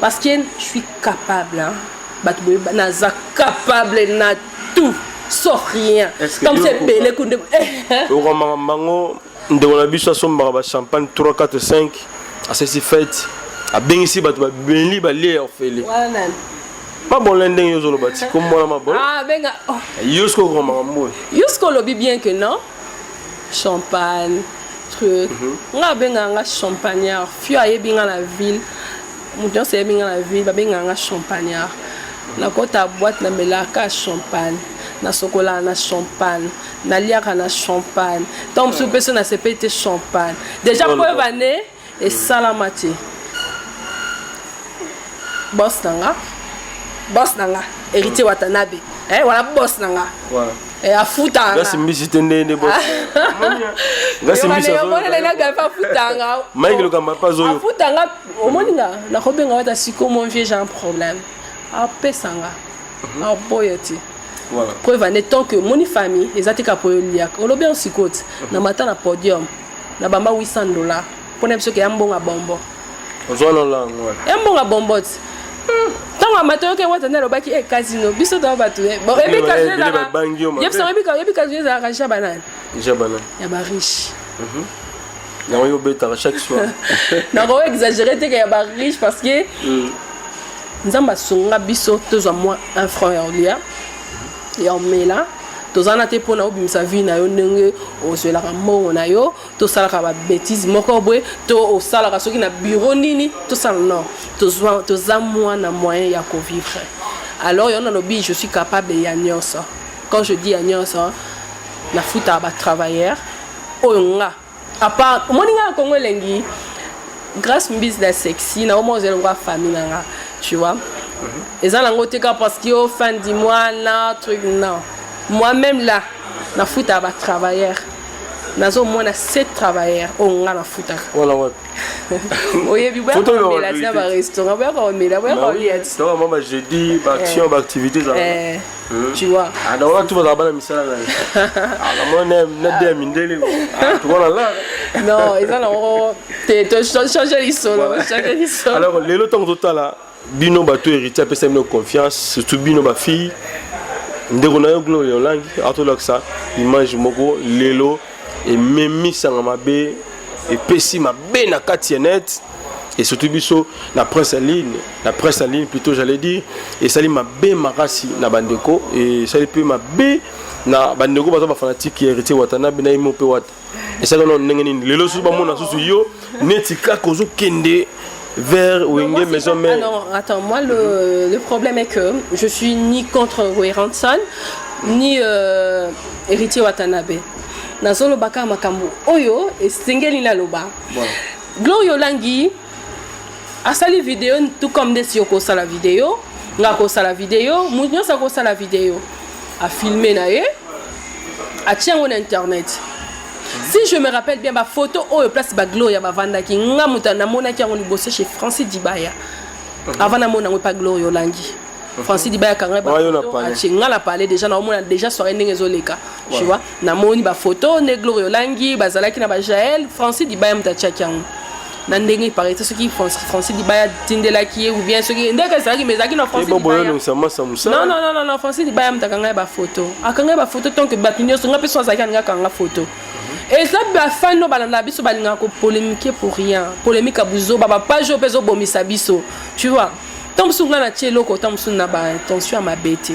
parce que je suis capable, hein. Bato boyeba naza capable na tout sauf rien. Comme c'est ebele kunde. Okomaka bango, ndeko na biso asombaka bachampagne 3 4 5, asesi fête, abengisi bato, babeli, balie ya ofele. Mabole ndenge yo ozoloba ti komona mabole. Yo soki okomaka mboye. Yo soki olobi bien que non, champagne. truc. Nga abengaka nga champagnard. Fio ayebi nga na ville. Moto nyonso ayebi nga na ville, babengaka nga champagnard. Nakota boîte, namelaka champagne, nasokolaka na champagne, naliaka na champagne. Ntango mosusu mpe so nasepeli te, champagne déjà. Preuve ane esalama te. Boss na nga, boss na nga Héritier Watanabe, eh, wana boss na nga. Eh, afutanga. Grâce Mbisi te nde boss. Grâce Mbisi azo- Omonelanga mpe afutanga. Mike Lokamba mpe azoyo. Afutanga. Omoni nga nakobenga wata siko: "Mon vieux, j'ai un problème." Apesanga, aboya te. Preuve ane, tant que moni famille eza te ka po oliaka, olobi yango sikoyo te. Na mata na podium na bamba 800 $, mpona biso ke ya mbongo ya bombo. Ozwa na lango wana. Ya mbongo ya bombo te. Ntango amata, oyoki wata nde alobaki e casino. Biso toa bato bon, oyebi casino Ebele babangi yo mabe. Yebisa, oyebi casino ezalaka ja banani? Ja bana. Ya bariche. Yango yo obetaka chaque soir. Nako exagéré te ke ya bariche, parce que Nzambe asunga biso, tozwa mwa un franc ya olia, ya omela. Toza na te mpona obimisa vie na yo ndenge ozwelaka mbongo na yo, tosalaka babêtises moko boye, to osalaka soki na bureau nini tosala. Non, toza mwana moyen ya kovivre. Alors yo nalobi, je suis capable ya nyonso. Quand je dis ya nyonso, nafutaka batravailleur oyo nga à part. Omoni nga na Kongo Elengi, Grâce Mbisi na sexy na omo ozela ngwa famille na nga, tu vois. Eza nango te kaka parce que au fin du mois na truc. Non, moi-même là nafutaka batravailleur. Nazomona sept travailleurs oyo nga nafutaka. Wana wapi? Oyebi, boyakomela tina barestaurant, boyakomela, boyakolia ti. Toka mwa bajeudi, baaction, baactivité ezalaka. Tu vois. Ah, donc wana tu bazala bana misala na ye. Namoni na de ya mindele tokona la. Non, eza nango te, tochange lisolo, change lisolo. Alors lelo ntango totala bino bato, Héritier apesa bino confiance, surtout bino bafille. Ndeko na yo Gloria Olangi atolakisa image moko lelo ememisanga mabe, epesi mabe na kati ya net et surtout biso na presse en ligne, na presse en ligne plutôt j'allais dire. Esali mabe makasi na bandeko, esali mpe mabe na bandeko baza bafanatike ya Héritier Watanabe na ye mo mpe wata. Esali nano ndenge nini lelo susu bamona susu yo neti kaka ozokende vers Wenge Maison Mère? Ah non, attends, moi le problème est que je suis ni contre Werrason ni Héritier Watanabe. Nazolobaka makambo oyo esengeli naloba. Gloria Olangi asali video tout comme ndesi okosala video, nga akosala video, moto nyonso akosala video. Afilme na ye, atie yango na internet. Si je me rappelle bien, bafoto oyo place bagloria bavandaki, nga moto namonaki yango liboso chez Francis Dibaya avant namona yango epa Gloria Olangi. Francis Dibaya akanga atie, nga na parle déjà, naomona déjà soirée ndenge ezoleka, tu vois. Namoni bafoto nde Gloria Olangi bazalaki na bajael. Francis Dibaya moto atiaki yango na ndenge paraît, soki Francis Dibaya atindelaki ye ou bien soki ndenge ezalaki, mais ezalaki na Francis Dibaya. Non, non, non, non, Francis Dibaya moto akanga ye bafoto, akanga ye bafoto. Tant que bato nyonso, nga mpe so azalaki alinga akanga foto. Eza bafani oyo balandaka biso, balingaka kopolémique pour rien, polémique ya buzoba, bapage oyo mpe ezobomisa biso, tu vois. Ntango mosusu nga natie eloko, ntango mosusu na baintention ya mabe te,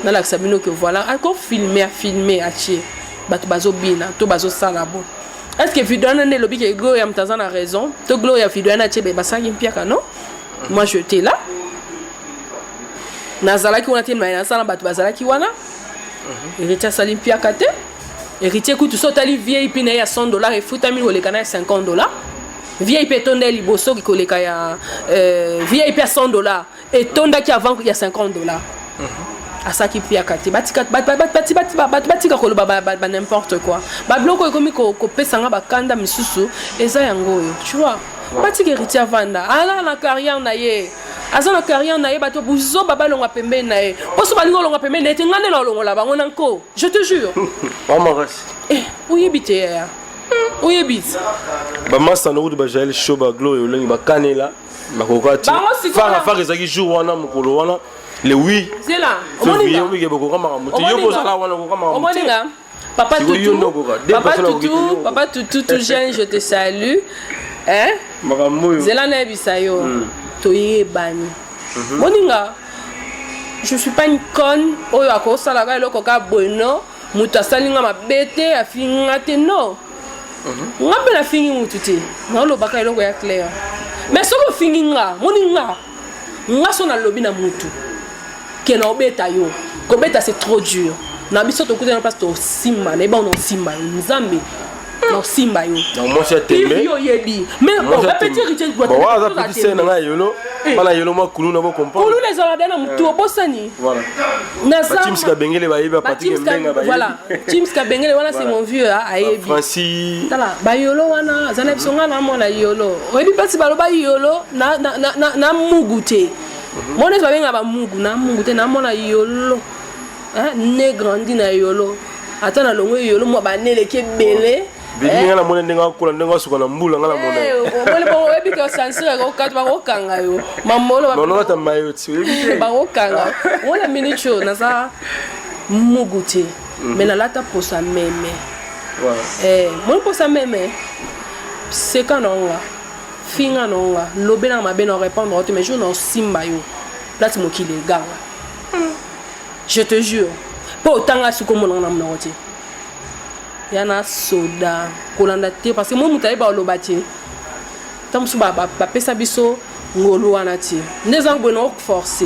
nalakisa bino ke voilà, akofilme, afilme, atie bato bazobina to bazosala bo. Est ce que video wana nde elobi ke Gloria moto aza na raison to Gloria video wana atie basalaki mpiaka? Non, moi j'étais là, nazalaki wana te, me nasala bato bazalaki wana. Héritier asali mpiaka te. Héritier kutu so otali VIP na ye ya 100 $ efutami koleka na ya 50 $. VIP etonda ye liboso koleka ya VIP ya 100 $ etondaki avant ya 50 $. Asalaki mpiaka te. Bato batika koloba ba n'importe quoi. Babiloko ekomi kopesanga bakanda misusu eza yango oyo, tu vois. Batika Héritier avanda, aza na carrière na ye, aza na carrière na ye. Bato buzoba balongwa pembeni na ye, mposo balingi olongwa pembeni na ye te, nga nde na olongola bango na nko, je te jure. Makasi. Oyebi te yaya, oyebi te. Bamasano kutu bajael show, bagloria Olengi bakanela bakoka te. Fara fara ezalaki jour wana, mokolo wana le 8 Zela. Février, obike bokoka makambo te. Yo kozala wana okoka makambo te. Omoninga Papa Tutu, Papa Tutu, Papa Tutu, tout jeune, je te salue. Hein? Makambo oyo. Zela nayebisa yo. Toyebani. Moninga, je suis pas une conne oyo akosalaka eloko ka boye. Non, moto asali nga mabe te, afinga te, non. Nga mpe nafingi mutu te, naolobaka eloko ya claire. Mais soki ofingi nga, moni nga, nga so nalobi na mutu ke na obeta yo, kobeta c'est trop dur. Na biso tokutana na place tosimba, nayeba ona osimba yo, Nzambe na osimba yo. Donc mwasi ya tembe. Yo oyebi. Mais Mwasi bon, ya ba petit tembe. Richard Bon, wana aza petit sœur na ngai ya yolo. Bana yolo mwa kuluna bo comprendre. Kuluna ezala da na mutu obosani. Voilà. Naza Ba Chims Kabengele bayebi ba Patrick Chims Ka- Mbenga bayebi. Voilà. Chims Kabengele wana c'est Voilà. mon vieux hein, ayebi. Francis Tala bayolo wana aza na biso nga na mwana yolo. Oyebi mpasi baloba yolo na na na, na, na mugu te. Mona esi babenga ba mugu na mugu te na mwana yolo. Hein, ne grandi na yolo. Ata na longo yolo mwa baneleki ebele. Beli nga namoni ndenge akola ndenge asuka na mbula nga namona. Eh, omoni bongo oyebi ke censure ekokata bakokanga yo mamolo ba- Non ata mayo ti oyebi te. bakokanga wana minute oyo naza mugu te me nalata posa meme Voilà. Eh, moni posa meme seka na nga finga na nga lobela mabe na répondre yo te mais jour na osimba yo place mokili eganga je te jure mpo otanga siko omonanga na monoko te ya na soda kolanda te parce que mo moto ayeba oloba te ntango mosusu bapesa biso ngolu wana te nde eza boye na oforce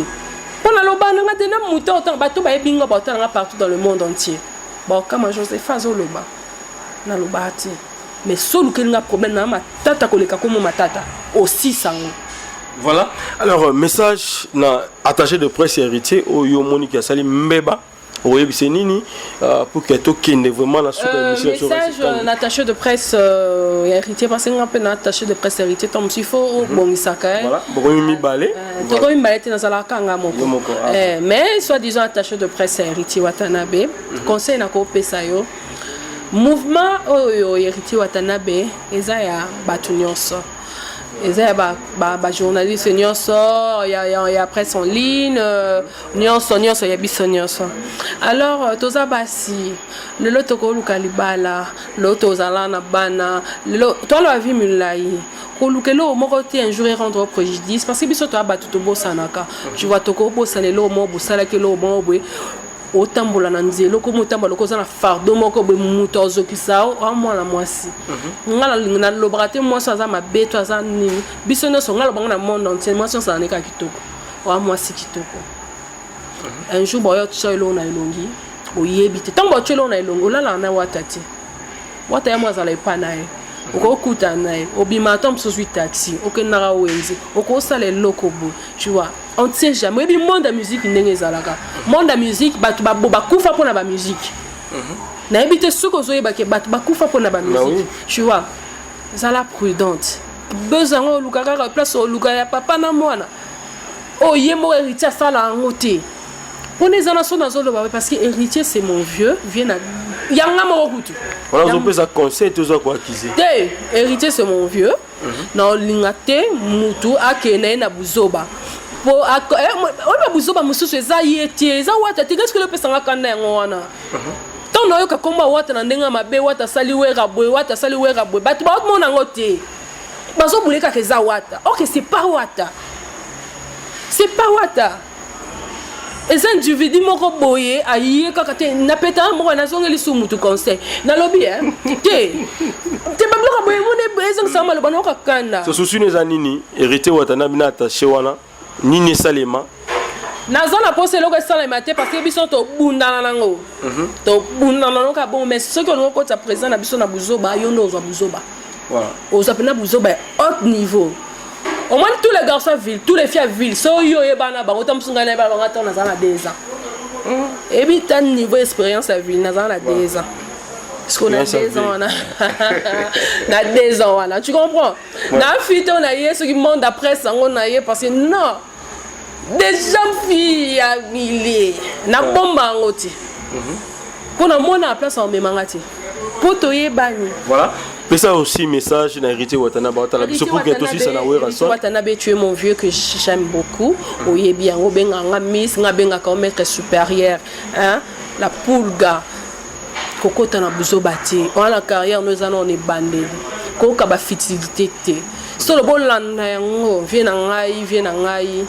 mpo naloba nanga te na moto otanga bato bayebi nga baotala nga partout dans le monde entier baokama josepha azoloba naloba te mais so olukeli nga problème na matata koleka komo matata osisa yango. Voilà. Alors, message na attaché de presse héritier oyo Monique asali mbeba oyebise nini pour que tokende vraiment na suka émission sur message na attaché de presse ya héritier parce que nga mpe na attaché de presse héritier ntango mosusu il faut obongisaka. Voilà, bokomi mibale. Tokomi mibale te, nazalaka nga Yo moko. moko, ah. Mais soit disant attaché de presse ya héritier Watanabe, conseil nakopesa yo, mouvement oyo héritier Watanabe eza ya bato nyonso, eza ya bajournaliste nyonso, ya presse en ligne nyonso nyonso, ya biso nyonso. Alors toza basi, lelo tokoluka libala, lelo tozala na bana, lelo toala bavie milai, koluka eloko moko te un jour erendre préjudice, parce que biso toya bato tobosanaka, tu vois. Tokobosana eloko moko bosalaki, eloko moko boye, otambola na nzela, okomi otambola loko oza na fardeau moko boye, moto azokisa o mwana mwasi. Nga nalingi nalobaka te mwasi aza mabe to aza nini, biso nyonso, nga lobanga na monde entier, mwasi nyonso azalaka kitoko, oa mwasi kitoko. Un jour baoya otya eloko na elongi, oyebi te. Ntango baotya eloko na elongi, olalaka na wata te, wata ya mo azala epa na ye, okokutana na ye, obima ata mosusu, ozwi taxi, okendaka wenze, okosala eloko boye, tu vois. On ne sait jamais, oyebi monde ya musique ndenge ezalaka. Monde ya musique, bato bakufa mpona bamusique. Nayebi te soki ozoyebake bato bakufa mpona bamusique, tu vois. Zala prudente, besoin yango oluka kaka place oluka ya papa na mwana oyo ye moko héritier asala yango te. Mpona eza na so nazoloba parce que héritier c'est mon vieux, vieux na yanga moko kutu. Wana ozopesa conseil te, oza koaccuser? Te, héritier c'est mon vieux, na olinga te mutu akende ye na buzoba po oyo babuzoba mosusu eza ye te, eza wata te. Keske opesanga kanda yango wana? Ntango nayoka kombo ya wata na ndenge ya mabe, wata asali wera boye, wata asali wera boye, bato baomona yango te, bazobule kaka eza wata. Ok, c'est pas wata, c'est pas wata, eza individu moko boye aye kaka te. Napetaka moko, nazongeli su mutu conseil, nalobi te te, babiloko boye moni ezongisaka maloba nayoka kanda. So susu eza nini? Héritier Watanabe na attaché wana, nini esalema? Naza na mposa eloko esalema te, parce que biso tobundana nango, tobundana nango kaka bongo. Mais soki olingi okotisa président na biso na buzoba, yo nde ozwa buzoba, ozwa mpena buzoba ya haut niveau. Omoni tous les garçons ville, tous les filles ya ville, so oyo oyebana bango ta mosu, ngai nayebana bango ata naza na 2 ans. Eyebi ta niveau expérience ya ville, naza na 2 ans, parce que na 2 ans wana, na 2 ans wana, tu comprends, na fille to na ye soki monde après sango na ye, parce que non, déjà fille ya milie nabomba yango te mpo namona na place amemanga te mpo toyebani. Voilà, pesa aussi message na héritier Watanabe otala biso pour que tosisa na wera. Son Watanabe, tu es mon vieux que j'aime beaucoup, oyebi yango, obengaka nga miss, nga abengaka o maître supérieur, hein, la pulga. Kokota na buzoba te wana, carrière no eza nano ebandeli, koyoka bafutilité te. Solo bolanda yango, vie na ngai, vie na ngai.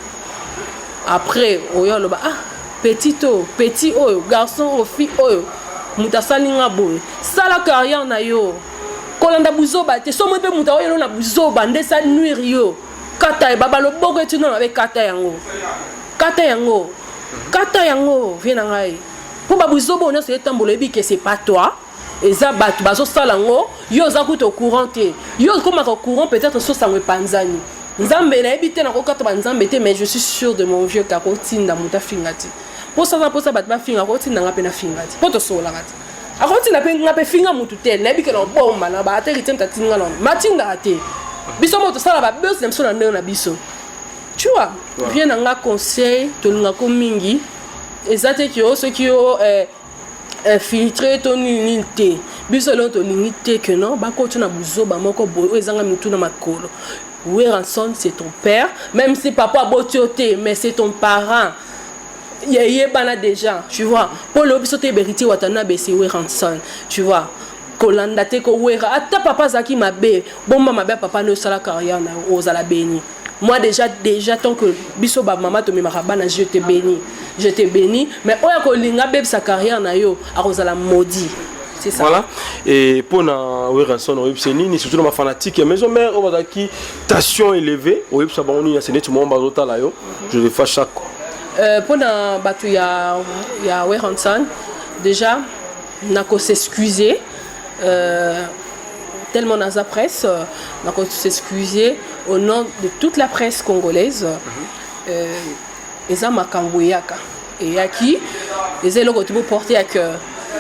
Après oyo aloba: ah, petit oyo, petit oyo, garçon oyo, fille oyo, moto asali nga boye. Sala carrière na yo. Kolanda buzoba te. Somo mpe moto aoyelo na buzoba nde sa nuire yo. Kata ye baba loboko etino mabe kata yango. Kata yango. Kata yango vie na ngai. Mpo ba buzoba oyo nyonso etambola oyebi que c'est pas toi. Eza bato bazosala yango, yo oza kutu au courant te. Yo okomaka au courant peut-être so sango epanzani. Nzambe nayebi te nakokata ba nzambe te mais je suis sûr de mon vieux kakotinda moto afinga te. Posa na posa bato bafinga akotinda nga mpe nafinga te. Mpo tosololaka te. Akotinda mpe nga mpe finga motu te nayebi ke na obomba na ba ata héritier moto atindi nga na matindaka te. Biso mo tosala ba buzz na biso na ndenge na biso. Tu vois, rien na nga conseil tolingako mingi eza te ke yo soki yo eh, infiltré to nini nini te. Biso lelo tolingi te ke non bakoti na buzoba moko boye oyo ezanga mitu na makolo. Werrason c'est ton père, même si papa aboti yo te mais c'est ton parent. Yeyebana déjà, tu vois. Po lobi biso te Héritier Watanabe c'est Werrason, tu vois. Kolanda te ko wera ata papa azalaki mabe, bomba mabe ya papa nde osala carrière na yo ozala béni. Moi déjà, déjà tant que biso ba mama to memaka bana, je te bénis, je te bénis, mais oyo akolinga bebisa carrière na yo akozala maudit. C'est ça. Voilà. Et pour na Werrason oyebisa nini surtout na ba fanatique ya maison mère oyo bazalaki tension élevée oyebisa bango nini c'est neti moko bazotala yo je le fais chaque Pour na bato ya Werrason déjà nako s'excuser tellement dans la presse, nako s'excuser au nom de toute la presse congolaise. Eza makambo eyaka eyaki eza eloko ti boporter à cœur,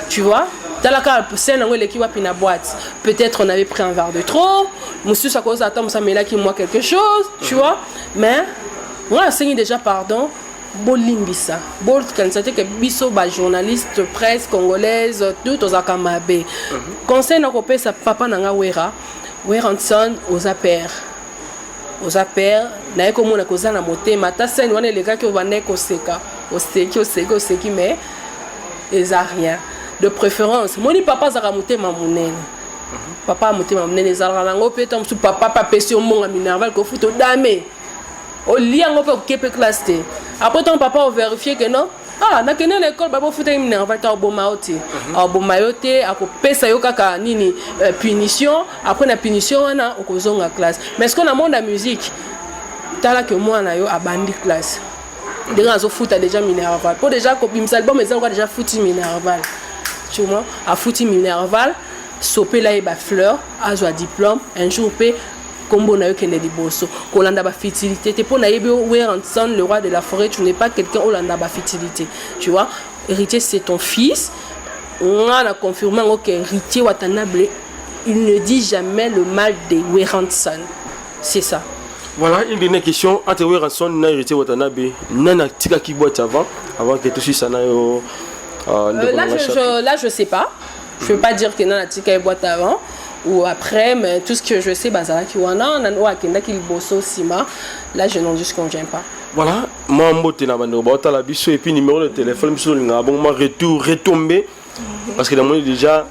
tu vois. Talaka scène yango eleki wapi na boîte, peut-être on avait pris un verre de trop, mosusu akoza ata mosu amelaki moi quelque chose, tu vois. Mais nga nasengi déjà pardon, bolimbisa, bokanisa te ke biso bajournaliste presse congolaise tout tozalaka mabe. Conseil nakopesa papa na nga Wera, Werrason, oza père, oza père, naye komona koza na motema. Ata scène wana elekaki obandaki koseka, oseki oseki oseki, mais eza rien de préférence. Moni papa azalaka motema monene, papa ya motema monene ezalaka nango mpe ta mosusu papa mpe apesi yo mbongo ya minerval kofuta odame olia yango mpe oke mpe classe te. Après ntango papa ovérifie ke non, ah, nakende na école babofutaki minerval te, akoboma yo te, akoboma yo te, akopesa yo kaka nini, punition. Après na punition wana okozonga classe. Mais ce que na monde ya musique, tala ke mwana yo abandi classe ndenge azofuta déjà minerval mpo déjà kobimisa album eza lokola déjà futi minerval, tu vois. Afuti minerval, sopela ye bafleur, azwa diplôme un jour mpe kombo na yo kende liboso. Kolanda bafutilité te mpo nayebi Werrason le roi de la forêt, tu n'es pas quelqu'un olanda bafutilité, tu vois. Héritier c'est ton fils, nga na confirme yango ke Héritier Watanabe, il ne dit jamais le mal de Werrason, c'est ça. Voilà une dernière question: entre Werrason na Héritier Watanabe, nani atikaki boîte avant que tosisa na yo? Là, je sais pas, je peux pas dire que nani atikaki boîte avant ou après, mais tout ce que je sais, bazalaki wana, nani oyo akendaki liboso nsima, là je n'en dis qu'on vient pas. Voilà, mwa mbote na bandeko baotala biso et puis numéro de téléphone biso tolingaka bongo mwa retour retombé parce que namoni déjà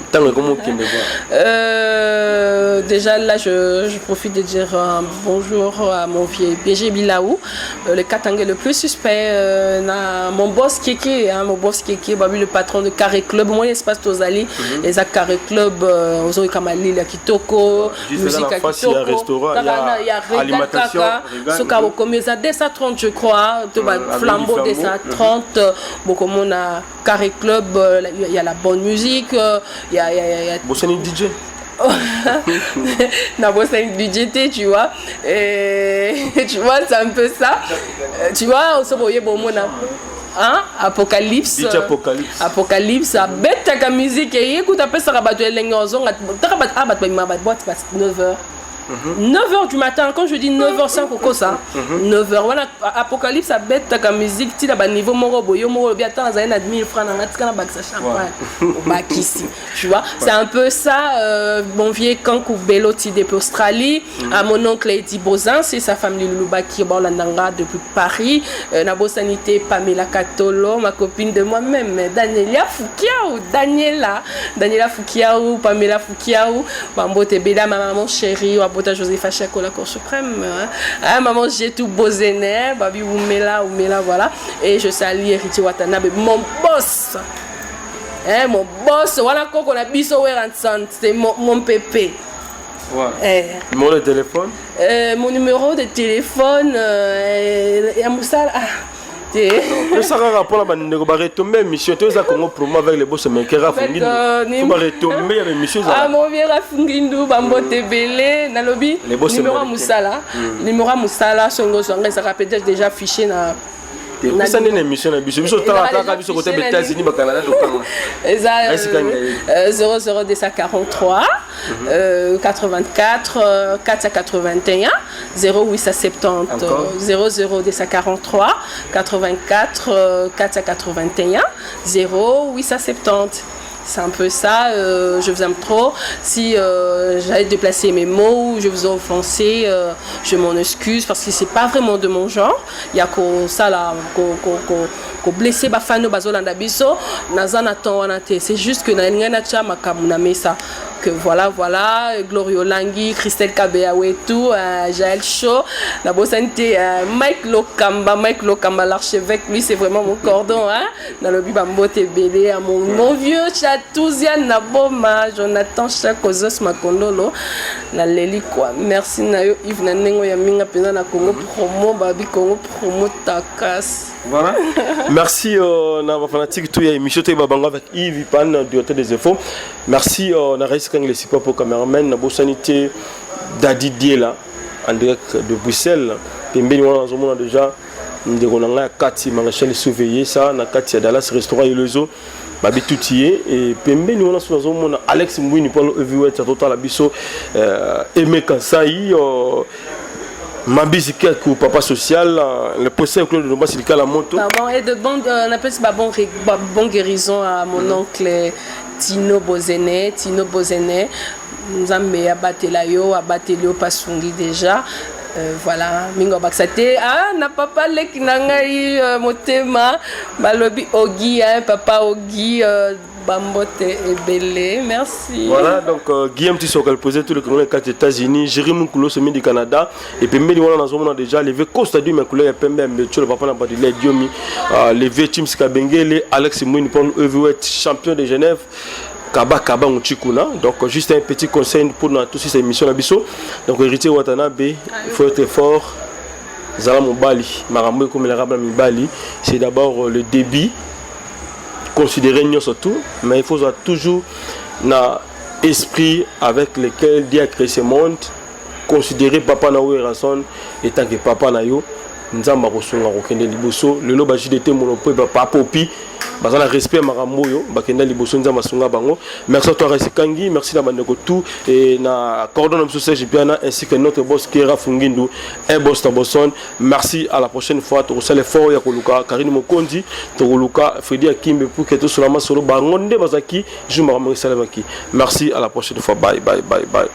ntango ekomi okende quoi. Déjà là, je profite de dire un bonjour à mon vieux BG Bilaou, le Katangais le plus suspect, na, mon boss Keke, hein, mon boss Keke, babi le patron de Carré Club, mon espace Tozali, les Carré Club, ozo Kamali, la Kitoko, musique à Kitoko, restaurant, il y a alimentation, Soka bokomi eza 230 je crois, to ba flambeau 230, bokomona Carré Club, il y a la bonne musique, il y a Bosani DJ. Nabosani DJ te, tu vois. Et tu vois, c'est un peu ça. Tu vois, on se voyait bon mona. Hein? Apocalypse. DJ Apocalypse. Apocalypse abetaka musique ye kuta apesaka bato elenge ozonga taka bato ah bato babima baboîte ba 9 heures, 9 heures du matin. Quand je dis 9 heures sans kokosa, 9 heures wana Apocalypse abetaka musique ntina baniveau moko boye, yo moko olobi ata nazali na 1000 francs nanga tika na bakisa champagne obakisi, tu vois, c'est un peu ça. Mon vieux Kankou Beloti depuis Australie, à mon oncle Eddie Bozin, c'est sa famille Lulubaki baolandanga depuis Paris, nabosani te Pamela Katolo, ma copine de moi-même, Daniela Fukiao, Daniela Daniela Fukiao, Pamela Fukiao, bambote ebele. Ma maman chérie wabota Josepha Chako, la Cour suprême, hein, maman Jetou Bozene, babi Oumela Oumela, voilà. Et je salue Héritier Watanabe, mon boss. Hein, mon boss wana koko na biso Werrason, c'est mon pépé. Voilà. Eh. Numéro de téléphone? Mon numéro de téléphone ya mosala, ah, te. Pesa kaka mpona bandeko baretombe émission to eza Congo Promo avec les boss américain Raf Ngindu. Euh, to baretombe ya émission. Ah, mon vieux Raf Ngindu, bambote ebele. Nalobi Les boss numéro ya américains. mosala, numéro ya mosala, songo ozwanga ezalaka peut-être déjà affiché na Pesa nde na émission na biso, biso tala kaka biso kote ba États-Unis, ba Canada, tokanga. Eza Reste kanga ye. 00243 84 481 0870. Encore? 00243 84 481 0870. C'est un peu ça, je vous aime trop. Si j'avais déplacé mes mots, je vous ai offensé, je m'en excuse parce que c'est pas vraiment de mon genre. Il y a que ça là, ko blessé bafano bazolanda biso, naza na temps wana te. C'est juste que na ninga na tia makambo na mesa. Que voilà, voilà, Glorio Langui, Christelle Kabeawetou, Jaël Shaw, la Bosante, Mike Lokamba, Mike Lokamba, l'archevêque, lui c'est vraiment mon cordon, hein. Nalobi bambote ebele, à mon vieux Chatouzian Naboma, Jonathan Chakozos Makondolo, na Leli quoi. Merci na yo Yves na nengo ya minga pena na Congo Promo, babi Congo Promo takas. Voilà. Merci na ba fanatique tout ya émission to babango avec Yves Pan, directeur des infos. Merci na Raïs Kang le support pour cameraman na bosanité Dadi Diela en direct de Bruxelles. Pembeni wana nazomona déjà ndeko na ngai ya kati maréchal surveiller ça na kati ya Dallas restaurant Elezo babi tuti ye e pembeni wana so nazomona Alex Mbwini mpona heavyweight atotala biso, Aimé Kasai, Mabisi Keku, papa social, le procès Claude Ndomba Silika la moto. Pardon, et de bon, on appelle ça bon guérison à mon oncle Tino Bozene, Tino Bozene. Nzambe abatela yo, abateli yo pasungi déjà. Voilà, mingo bakisa te. Ah, na papa leki na ngai motema balobi Ogi, hein, papa Ogi, bambote ebele, merci. Voilà, donc Guillaume Tissoka, le président tout le Congolais quatre États-Unis, Jérémy Moukulo, sommet du Canada, et puis Mbeli wana nazomona déjà levé Costa du Mekoula ya Pembe Mbetcho, le papa na Badile Diomi, levé Tim Skabengele, Alex Mouine pour heavyweight champion de Genève. Kaba Kaba Mouchikuna. Donc juste un petit conseil pour nous tous ces émissions là biso. Donc héritier Watanabe, il faut être fort. Zala mobali, marambo comme la rabla mibali, c'est d'abord le débit considéré nyonso tout, mais il faut avoir toujours na esprit avec lequel Dieu a créé ce monde, considérer papa na Werrason étant que papa na yo, Nzambe akosunga kokende liboso. Lelo ba JDT Monopole, papa Popi, baza na respect ya makambo oyo bakenda liboso, Nzambe asunga bango. Merci à toi Raisi Kangi, merci na bandeko tout et na cordon na biso Serge Piana ainsi que notre boss Kera Fungindu, un boss na Boston. Merci, à la prochaine fois. Tokosala effort ya koluka Karine Mokonzi, tokoluka Freddy Akimbe pour que tosola masolo bango nde bazaki jour makambo esalemaki. Merci, à la prochaine fois, bye bye bye bye.